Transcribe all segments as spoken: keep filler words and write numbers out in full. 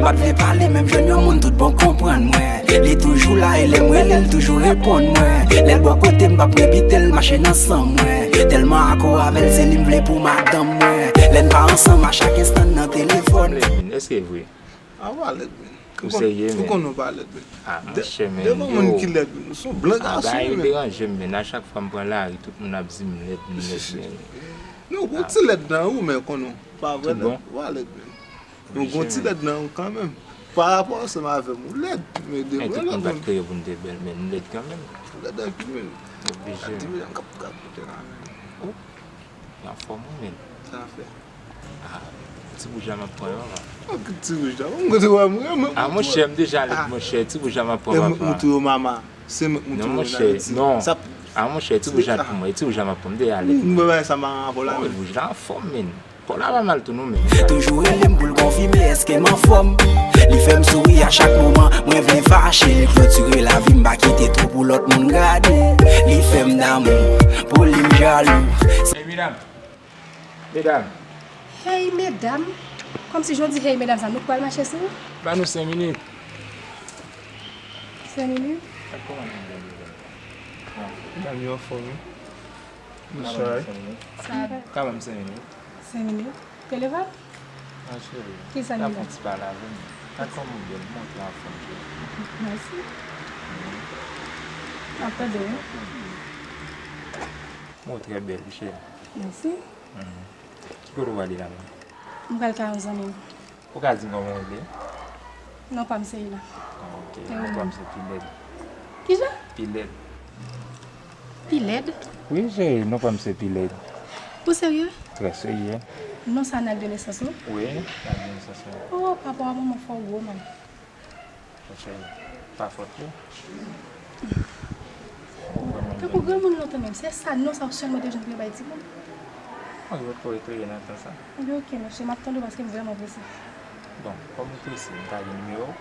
Pa t vle pale, menm jwenn yon moun tout bon konprann mwen. Li toujou la e lè m rele l, l toujou reponn mwen. Lè l bò kote m, p ap repite l, mache nan san mwen. Tèlman akò avè l, se li m vle pou madanm mwen. Lè n pa ansanm, a chak enstan n nan telefòn. Lèd, men, èske e vre? A, w pa lèd, men. Ou serye, men? Ou konn ou pa lèd, men. A, monchè, men, devan moun ki lèd, men, ou se yon blan gason, men. Bagay yo deranje m, men. A chak fwa m pran lari, tout moun ap di m lèd, m lèd, men. Non, ou gon ti lèd nan ou, men konn ou pa vrè lèd. Ou pa lèd, men. Ou gon ti lèd nan ou kanmenm. Pa rapò ansanm avè m, ou lèd, men devan lòt moun. Tout moun pa t kreye pou n te bèl, men n lèd kanmenm. Ou lèd anpil, men. Oblije. Gad ti medam k ap, k ap koute la, men. Nan fòm ou, men. Sa fè. A, ti bouja m ap pran yo, papa. Ti bouja, m kote wè mwen, mwen. A, monchè, m deja lèd, monchè, ti bouja m ap pran, papa. Mwen tou yo mama. Se mwen, mwen tou yo nan Ayiti. Non, monchè, non. A, monchè, ti bouja pou mwen, ti bouja m ap pran, m deja lèd. Mwen bay sa mama pou la, men. Bouja anfòm, men. Kò la pa mal tou non, men. Toujou rele m pou l konfime èske m anfòm. Li fè m souri a chak moman, mwen vle fache. Li klotire lavi m, pa kite twò pou lòt moun gade. Li fè m damou, pou li m jalou. Hey, medam. Medam. Hey, medam. Kòmsi jan w di hey, medam sa, nou k pral mache sou ou? Ban nou senk minit. Senk minit? Kòman nou ye, medam? Medam yo anfòm, wi. Bonsoir. Sa. Ka ban m senk minit. Senk minit? Telefòn? Non, cheri. Kisa nou la? Fè yon ti pale avè m. Gad kòman w bèl, montre anfòm, cheri. Mèsi. Mwen trè bèl, cheri. Mèsi. Ki kote w prale la menm? M pral kay yon zanmi m. Ou ka di m kòman w rele? Non pa m se Ila. Ah, ok. E ou menm? Non pa m se Pilèd. Kijan? Pilèd. Pilèd? Wi, cheri, non pa m se Pilèd. Ou serye? Trè serye. Non sa nan ak de nesans ou? Wi, nan ak de nesans mwen. Oh, papa w ak manman w fè w gwo menm. Monchè, pa fòt ou. Tankou granmoun lontan menm, se sa non sa w sèlman te jwenn pou yo bay timoun? Mwen, yo poko rete nan tan sa. Ebyen, ok, monchè, m ap tann ou paske m vrèman prese. Bon, kòm ou prese, m ka gen nimewo w?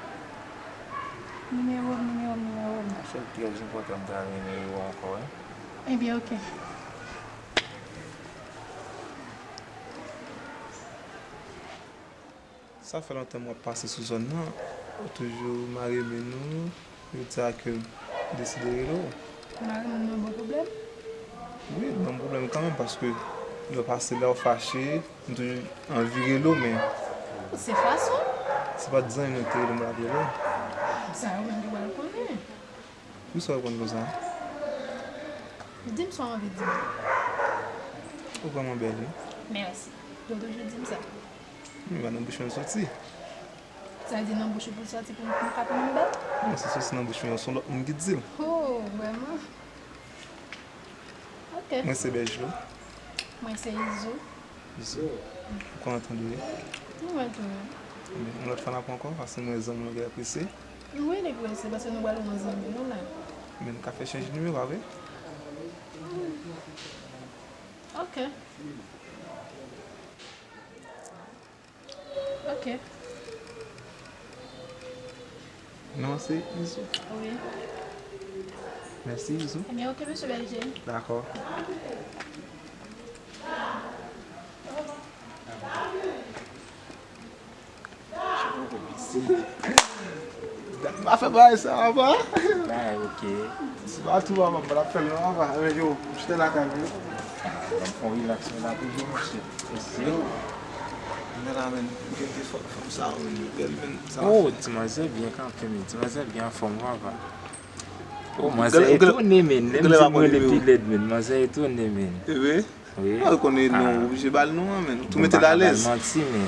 Nimewo m, nimewo m, nimewo m. Monchè, l trè enpòtan m ta renmen nimewo w ankò, wi. Ebyen, ok. Sa fè lontan m ap pase sou zòn nan, ou toujou mare men nou, yo di sa ke m deside rele w. Mare men nou nan bon pwoblèm? Wi, nan bon pwoblèm kanmenm, paske lè w pase la, w fache, m toujou anvi rele w, men... Se fason? Se pa t zanmi mwen ki te rele m, m t ap rele w. Sa yo menm ki pral konnen. Poukisa w reponn konsa? Di m sa w anvi di m. Ou vrèman bèl, wi. Mèsi. Yo toujou di m sa. Men pa nan bouch mwen l soti. Sa vle di nan bouch ou pou l soti pou m, pou m ka tounen bèl? Non, se soti nan bouch mwen, se yon lòt moun ki di l. Oh, vrèman? Ok. Mwen se Bèjlo. Mwen se Izo. Izo. Ou konn antann ou ye? Mwen tou. Ebyen, yon lòt fwa n ap wè ankò, paske mwen zanmi w gen prese. Wi, li prese, paske nou pral wè zanmi nou la. Men nou ka fè chanj nimewo, pa vre? Ok. Ok. Non, se Izo. Wi. Mèsi, Izo. Ebyen, ok, mesye Bèlje. Dakò. Pa fè bagay sa, papa. Bagay, ok. Se pa tou, papa, m pa t ap fè l non, papa. Men yo, m chita lakay mwen. Ah, ban m fè yon rilaks, men la toujou, monchè. Mesye. Yo. Men la, men, gen de fanm sa, men, bèl, men, sa. Oh, ti manzè byen kanpe, men, ti manzè byen anfòm, papa. Oh, manzè etone, men. Lè m di m rele Pilèd, men, manzè etone, men. E vre? Wi. Ah, ou konnen non, ou oblije ba l non an, men. Ou tou mete l alèz. Manti, men.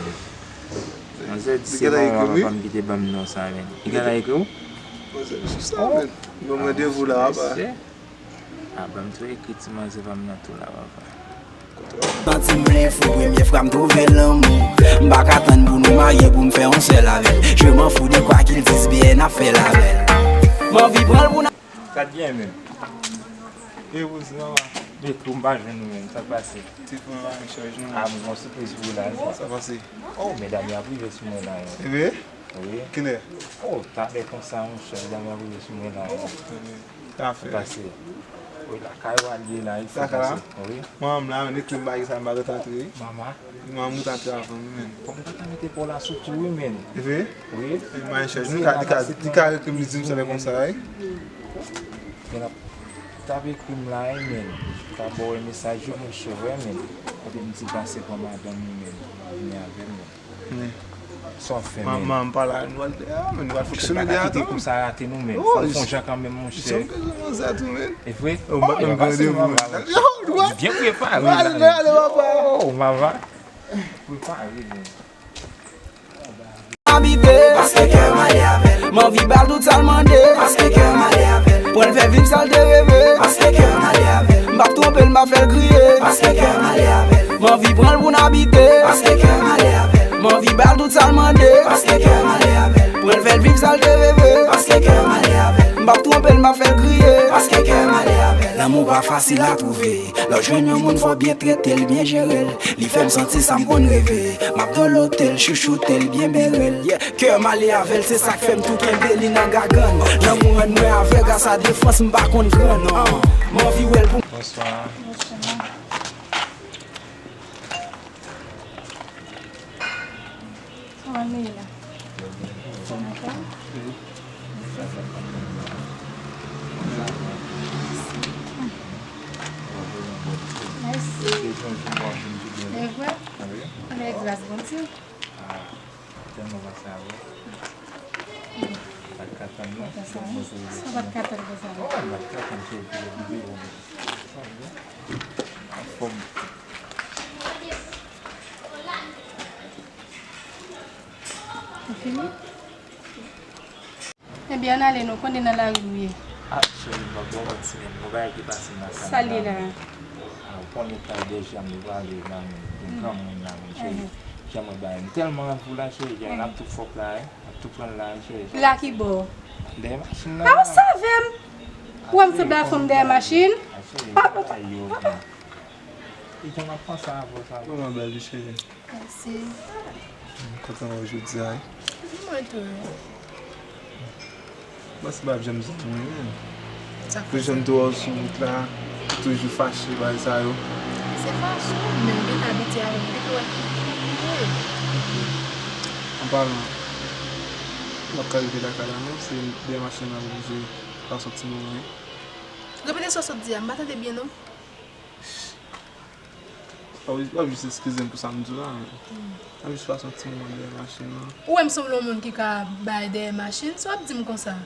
Manzè di se manman papa m ki te ban m non sa, men. Li gentan ekri w? Manzè, se sa, men. Ban m randevou la, papa. Ah, ban m tou ekri ti manzè pa m nan tou la, papa. Santi m vle fou, premye fwa m twouve lanmou. M pa ka tann pou nou marye, pou m fè yon sèl avè l. Je m'en fous de quoi qu'ils disent, byen n ap fè l avè l. M anvi pran l pou n ap... Sa t gen menm? E ou, se mama. Epi m pa jwenn ou menm, sa k pase? Ti fè yon chaj non. Ah, m gen yon sipriz pou ou la, wi. Sa pase? Oh, medam yo ap rive sou mwen la, wi. E vre? Wi. Kilè? Oh, talè konsa, monchè, medam yo ap rive sou mwen la, wi. Sa fè. Pase. Wi, lakay ou al ye la, wi, sa pase. Wi. Manman m la, men, ekri m bagay sa, m pa ret antre, wi. Mama. Mwen an mouta te avan, wi, men. Fò m ta ka mete pa w la sou kou, wi, men. E vre? Wi. E, mwen chèch. Li ka, li ka, li ka ekri m, li di m sa lè konsa, wi. Gen ap t ap ekri m la, wi, men. T ap ba w mesaj yo, monchè, wi, men. Kote m di pase pran madanm, wi, men. Vini avè m, men. Sa w ap fè, men? Manman m pa la, nou al, ah, men nou al fonksyone de ata, men. Konsa rate nou, men. Fò n fè yon jan kanmenm, monchè. Jan bezwen manzè tou, men. E vre? Oh, m pa menm gen randevou. Byen prepare la, men. Oh, mama. Prepare, men. Abite, paske kè m ale avè l. M anvi ba l tout sa l mande, paske kè m ale avè l. Pran l fè viv sa l te reve, paske kè m ale avè l. M p ap twonpe l, m p ap fè l kriye, paske kè m ale avè l. M anvi pran l pou n abite, paske kè m ale avè l. M anvi ba l tout sa l mande, paske kè m ale avè l. Pran l fè l viv sa l te reve, paske kè m ale avè l. M p ap twonpe l, m p ap fè l kriye, paske kè m ale avè l. Lanmou pa fasil a twouve. Lè w jwenn yon moun, fò w byen trete l, byen jere l. Li fè m santi sa m konn reve. M ap dolote l, chouchoute l, byen bere l. Yeah. Kè m ale avè l, se sa k fè m tou kenbe li nan gagann. Lanmou rann mwen avèg, gras a defans m pa konn grann. Uh, m anvi wè l pou. Bonswa. Kòman nou ye la? Sa va byen? Mèsi. E vre? Ann gras Bondye. Tèlman pase avè w. Pa t ka tann non. Sa pa t ka tann konsa non. Oh, pa t ka tann, cheri, pou yo rive, bon. Anfòm. Ou fini? Ebyen, ann ale non, konnen nan lari nou ye. Ah, cheri, m p ap ba w manti, men gon bagay ki pase m nan kay la. Sa l ye la? Ah, ou konnen tan deja m li prale nan men granmoun nan, men cheri. Jan mwen bay, m tèlman anvi w la, cheri, jan n ap tou fòk la, wi. Ap tou pran l la, cheri. La ki bò? Dèyè machin nan. Ah, ou save m! Ou wè m sanble ak fanm dèyè machin? Ah, cheri, pa yo, men. E jan m ap panse avè w sa. Kòman bèl vi, cheri? Mèsi. M kontan wè w jodi a, wi. Mwen tou, wi. Bon, se pa janm zanmi mwen, men. Pou jan m te wè w sou wout la, ou toujou fache, bagay sa yo. Se fache, men m gentan abitye avè l, depi wè ki wi. An palan, m ap ka rive lakay la, non, se dèyè machin nan oblije pa soti moman, wi. Repete sa w sot di a, m pa tande byen, non. W ap, w ap jis eskize m pou sa m di w la, men. M ap jis pase yon ti moman dèyè machin nan. Ou wè m sanble yon moun ki ka bay dèyè machin, sa w ap di m konsa?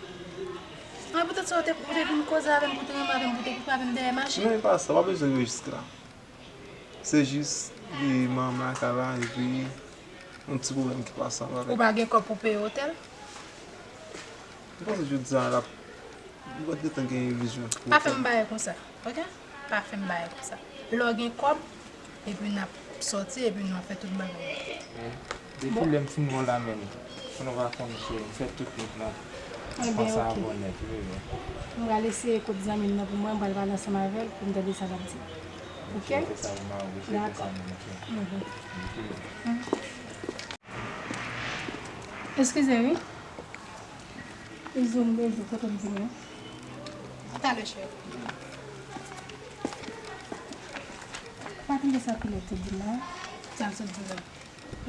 An, poutèt sa w te, ou te vin koze avè m, pou te renmen avè m, pou te koupe avè m dèyè machin? Non, e pa sa, w pa bezwen rive jiska la. Se jis, e, manman lakay la, epi yon ti pwoblèm ki pase ansanm avèk. Ou pa gen kòb pou peye otèl? M panse jodi a l ap, m pral gentan gen vizyon pou otèl. Pa fè m bagay konsa, oke? Pa fè m bagay konsa. Lè w gen kòb, epi n ap sòti, epi nou ap fè tout bagay. Men, depi lè m fin wè w la, men, pou nou pa konn, cheri, m fè tout wout lan. Ebyen, oke. M pral eseye kot zanmi m nan pou mwen, m pral pale ansanm avè l pou m tande sa l ap di. Oke? Oke, fè sa pou mwen, oke, fè sa pou mwen, oke. Eskize, wi. Izo, m bezwen kote m di mwen. Talè, cheri. Pa tande sa Pilèt te di m la. Sa l sot di la?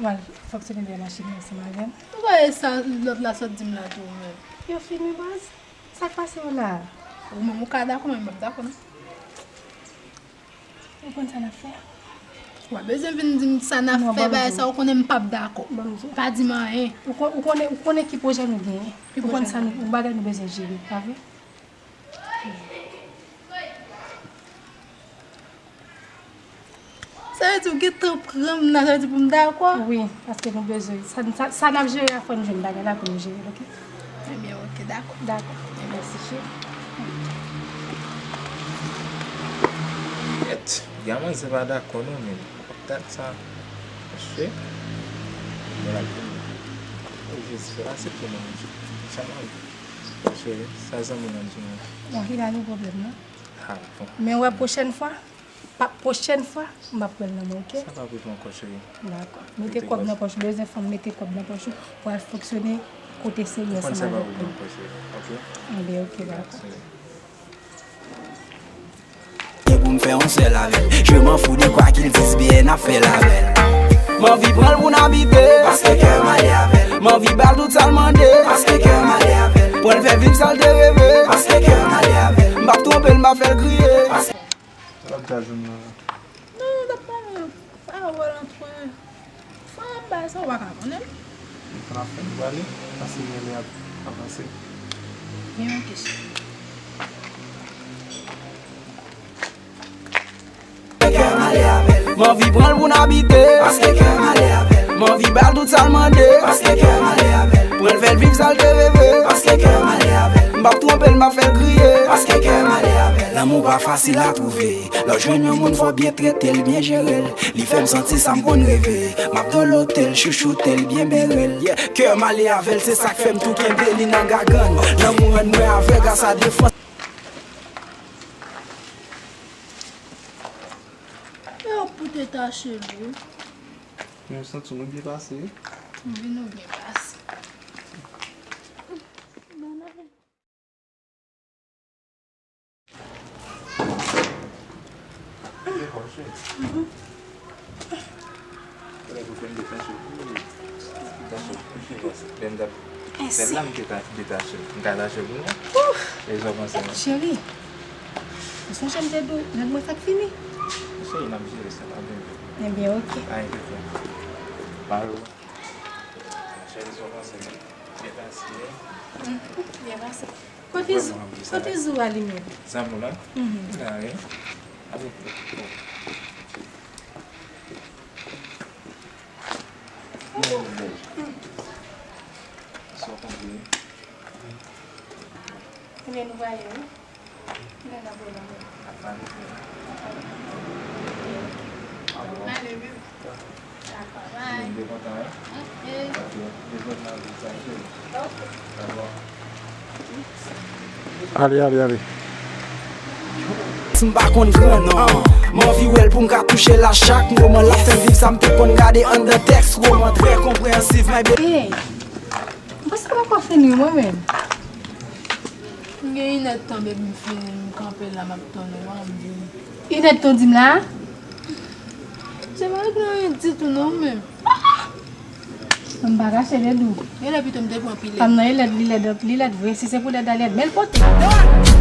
Mwen fòk se vin dèyè machin nan ansanm avè m. Ou pa wè sa lòt la sot di m la tou, men. Yo fini, baz. Sa k pase yo la? Ou menm ou ka dakò, men m p ap dakò, non. Ou konn sa n ap fè? Ou pa bezwen vin di m sa n ap fè, bagay sa ou konnen m p ap dakò. Pa di m anyen. Ou kon-, ou konnen, ou konnen ki pwojè nou genyen. Ou konn sa nou, yon bagay nou bezwen jere, pa vre? Sa vle di ou gentan pran m nan, sa vle di pou m dakò? Wi, paske nou bezwen. Sa, sa, sa n ap jere a, fò n jwenn bagay la pou nou jere l, oke? Ebyen, oke, dakò. Dakò. Mèsi, cheri. Kèt, gaman se pa dakò non, men. Dat sa. Paske, mwen la, o Jezi, fè l aksepte mwen, Bondye. Sa m ap, cheri, sa zanmi nan di mwen. Bon, ki la gen pwoblèm, non? Ah, bon. Men wè pwochèn fwa, pa, pwochèn fwa, m ap pran l nan men, oke? Sa pa pou tou ankò, cheri. Dakò. Mete kòb nan pòch ou, bezwen fanm mete kòb nan pòch ou pou al fonksyone kote serye ansanm avèk mwen. Ou konn sa pa pou tou ankò, cheri. Oke? Anben, oke, dakò. Gen pou m fè yon sèl avè l. Je m'en fous de quoi qu'ils disent, B N ap fè l avè l. M anvi pran l pou n abite, paske kè m ale avè l. M anvi ba l tout sa l mande, paske kè m ale avè l. Pran l fè viv sa l te reve, paske kè m ale avè l. M p ap twonpe l, m p ap fè l kriye, paske Sa l ap di a jwenn nan la? Non, nou t ap pale pawòl antwè fanm, bagay sa, ou pa ka konnen. Fann ap fè nou pale, paske gen lè ap avanse. Gen yon kesyon. M anvi pran l pou n abite, paske kè m ale avè l. M anvi ba l tout sa l mande, paske kè m ale avè l. Pran l fè l viv sa l te reve, paske kè m ale avè l. M p ap twonpe l, m p ap fè l kriye, paske kè m ale avè l. Lanmou pa fasil a twouve. Lè w jwenn yon moun, fò w byen trete l, byen jere l. Li fè m santi sa m konn reve. M ap dolote l, chouchoute l, byen bere l. Yeah. Kè m ale avè l, se sa k fè m tou kenbe li nan gagann. Lanmou rann mwen avèg a sa defans. E w pou te tache l wi. Men m santi mwen byen pase wi. M vin ou byen pase. Sèl la m te ka detache l. M ka tache l pou nou? E sa w panse, non? Cheri, ou sonje m te di w, nèg mwen fèk fini. Cheri, n ap jere sa, pa gen. Ebyen, oke. Pa enkyete. Cheri, sa w panse, non? Byen pase. Byen pase. Kote Zou, kote Zou a li menm? Zanmi w la? Mhm. Gade. Sa w konprann? Ebyen, nou prale, wi. Lè n ap wè la. N ap pale. N ap pale, wi. Dakò, bye. M te kontan, wi. Ok. Ok. M te kontan, wi, sa, cheri. Ok. Dakò. Ale, ale, ale. M pa konn gran non. M anvi wè l pou m ka touche l a chak moman. L ap fè m viv sa m te konn gade anndan tèks woman. Trè konpreyansiv, my baby. Hey, m panse m poko fini, mwen menm. M gen inèdtan, baby, m fini, m kanpe la, m ap tann ou a, m vini. Inèdtan w di m la? Se pa regle anyen ditou non, men. M pa kache de dou. Genlè pito m te pran pi lèd. Fanm nan e lèd, li lèd, li lèd vre. Si se pou lèd la, lèd. Men l pote.